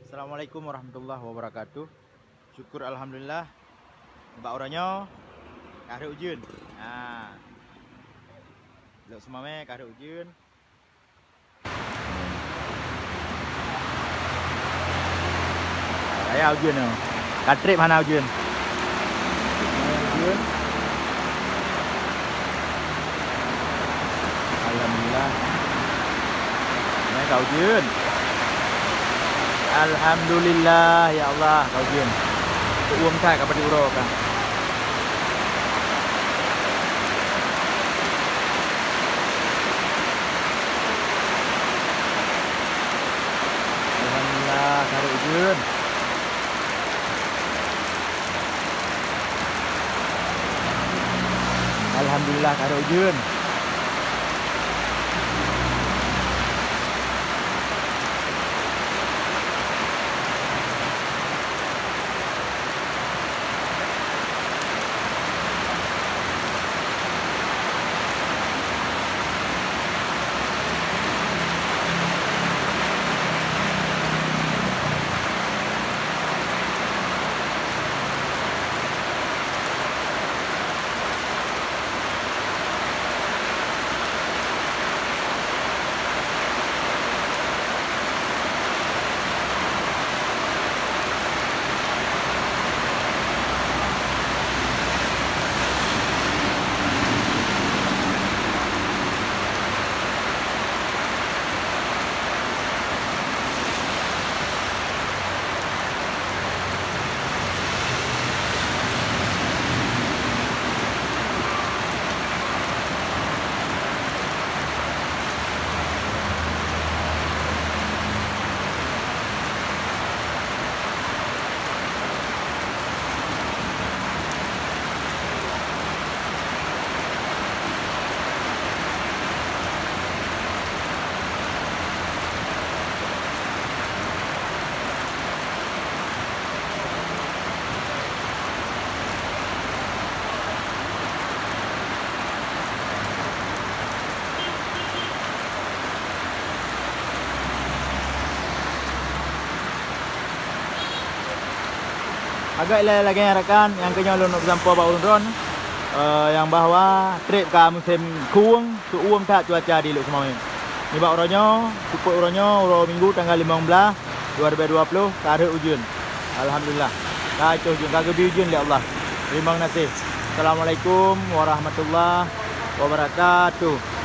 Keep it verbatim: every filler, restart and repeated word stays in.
Assalamualaikum warahmatullahi wabarakatuh. Syukur alhamdulillah. Bak uroe nyoe ka rhot ujeuen. Ha. Lhok Seumawé ka rhot ujeuen. Raya ujeuen nyoe. Ka trép hana ujeuen. Alhamdulillah. Nyoe ka ujeuen. Alhamdulillah, ya Allah, ka ujeuen. Teuuem that ka padum uroe ka. Alhamdulillah, ka rhot ujeuen. Alhamdulillah, ka rhot ujeuen. Agak ilée lagée nyan rakan, nyang keuh nyoe lôn peusampoe bak ulôn droen, eh, nyang bahwa trép ka musém khueng, teuuem that cuaca di Lhokseumawe. Nibak uroe nyoe, seupôt uroe nyoe, uroe Minggu tanggal limong belas dua ribu dua puluh, ka rhot ujeuen. Alhamdulillah. Ka itoh ujeuen, ka geubri ujeuen lé Allah. Teurimong gaséh. Assalamualaikum warahmatullahi wabarakatuh.